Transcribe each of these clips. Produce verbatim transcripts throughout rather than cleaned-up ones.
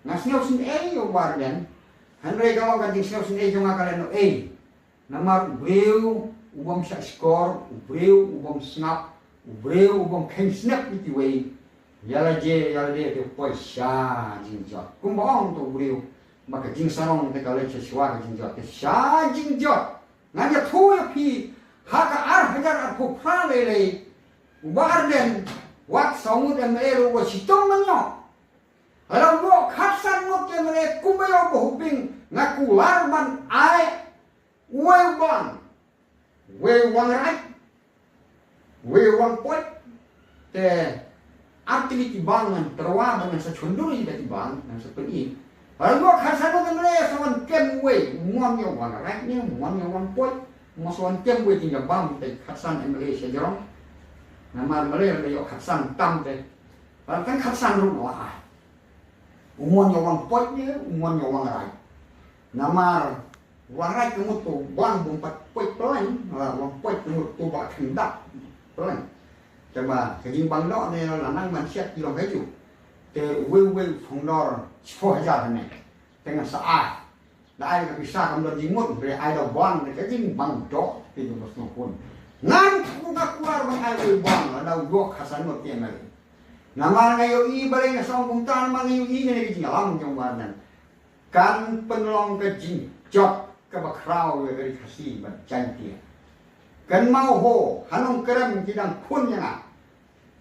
Nga sngewsynei ïa u Bah Ardent. Hynrei ka long ka jingsngewsynei jong nga ka lehnohei. Namar u briew u bym shah shkor, u briew u bym sngap, u briew u bym kheiñ snep ïa kiwei. Ïa lade ïa lade te poi sha jingjot. Kumba ong to u briew ba ka jingsarong te ka leit sha shuwa ka jingjot, te sha jingjot. Ngan ïathuh ïa phi, ha ka ar hajar arphew phra lei lei, u Bah Ardent wat saw ngut MLA ruh ba shitom ban ïoh. Lada u ïoh khatsan ngut MLA kumba ïoh Bah Hoping, nga kular ban ai uwei u bang, uwei u wangraj, uwei u wangpoit. Te ar tylli ki bang ngan tyrwa ba ngan sa chundur ïa ki bang, ngan sa pyni. Lada u ïoh khatsan ngut MLA sa wan kem uwei, u mon ïa u wangraj ne, u mon ïa u wangpoit, u mon sa wan kem uwei, te ïa bam te khatsan MLA sha jrong. Namar MLA lada ïoh khatsan tam te, lada tang khatsan ruh la ai. U mon ïa u wangpoit ne, u mon ïa u wangraj. Namar u wangraj ka mut u bang bym pat poit pleng, u wangpoit ka mut u ba khyndat pleng. Te ba ka jingbang doh ne la nang ban shet ki long kajuh. Te uwei uwei u fungdor shiphew hajar ne. Te ngan sa ai. Da ai ka pisa kam don jingmut, hynrei ai da u bang ne ka jingbang doh te jong ka sngewkhun. Ngan ku nga kular ban ai uwei u bang, lada u ïoh khatsan ngut MLA. Namar nga ïohi balei nga sa ong kumta, namar nga ïohi nga ne ka jingïalam jong u Bah Ardent kan pynlong ka jingjot kaba khraw ïa ka ri Khasi bad Jaiñtia. Kynmaw ho, ha Nongkrem ki dang khun ïa nga.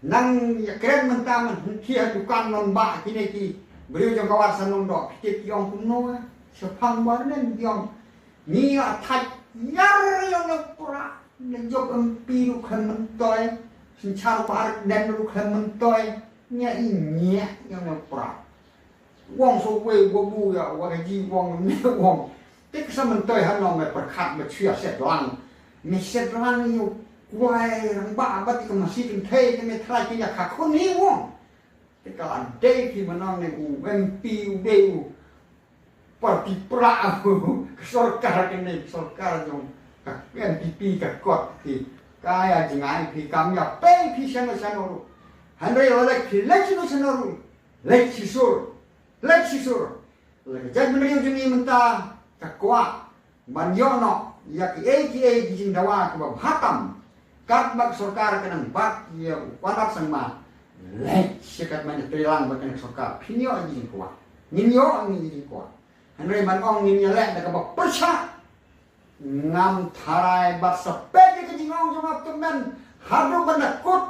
Nang ïa kren mynta man hynrei ha dukan non ba kine ki briew jong ka Wat San Nongdoh, phi tip ki ong kumno, shaphang Bah Ardent ki ong. Ngi ïa thait ïar ïa u Nongpra, na jop MP ruh khlem myntoi, synshar Bah Ardent ruh khlem myntoi, ngi ïa i ngi ïa u Nongpra. Wong so wei wa bu ïa wa ka ji wong ne wong. Te ka sa myntoi ha nong me pyrkhat me chua set lang. Me set lang ïa u kwai rangbah bad ka masi kynthei te me trai ki ïa kha khun hi wong. Te ka la dei ki ma nong ne u MP u dei u parti pra u ka sorkar kane, sorkar jong ka NPP ka kot ki. Ka ïa jngai phi kam ïa pei phi shano shano ruh. Hynrei la leit phi leit shano shano ruh. Leit shisur. Leit shisur. La ka jaitbynriew jong ngi mynta ka kwah ban ïoh noh ïa kiei kiei ki jingdawa kiba bha tam. Katba ka sorkar ka nang bat ïa u Conrad Sangma. Leit sha katba ngi treilang bad kane ka sorkar, phin ïoh ïa ki jingkwah. Ngin ïoh ïa ki jingkwah. Hynrei ban ong ngin ïaleh da kaba pyrshah, ngam tharai bad sa peit ïa ka jingong jong nga, to men haduh ban da kut,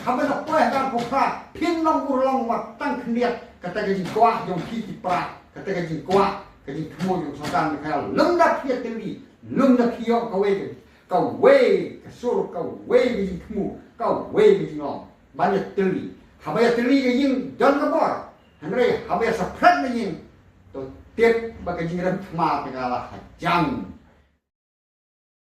ha ban da poi ha ka pukra, phin long urlong wat tang khyndiat. Kata ka jingkwah jong phi ki para, kata ka jingkwah, ka jingthmu jong ka sorkar Meghalaya, lymda phi ïatylli, lymda phi ïoh kawei ka, kawei ka sur, kawei ka jingthmu, kawei ka jinglong ban ïatylli. Haba ïatylli ka ïing don ka bor, hynrei haba ïasaphriang ka ïing, to tip ba ka jingrem thma te ka la hajan.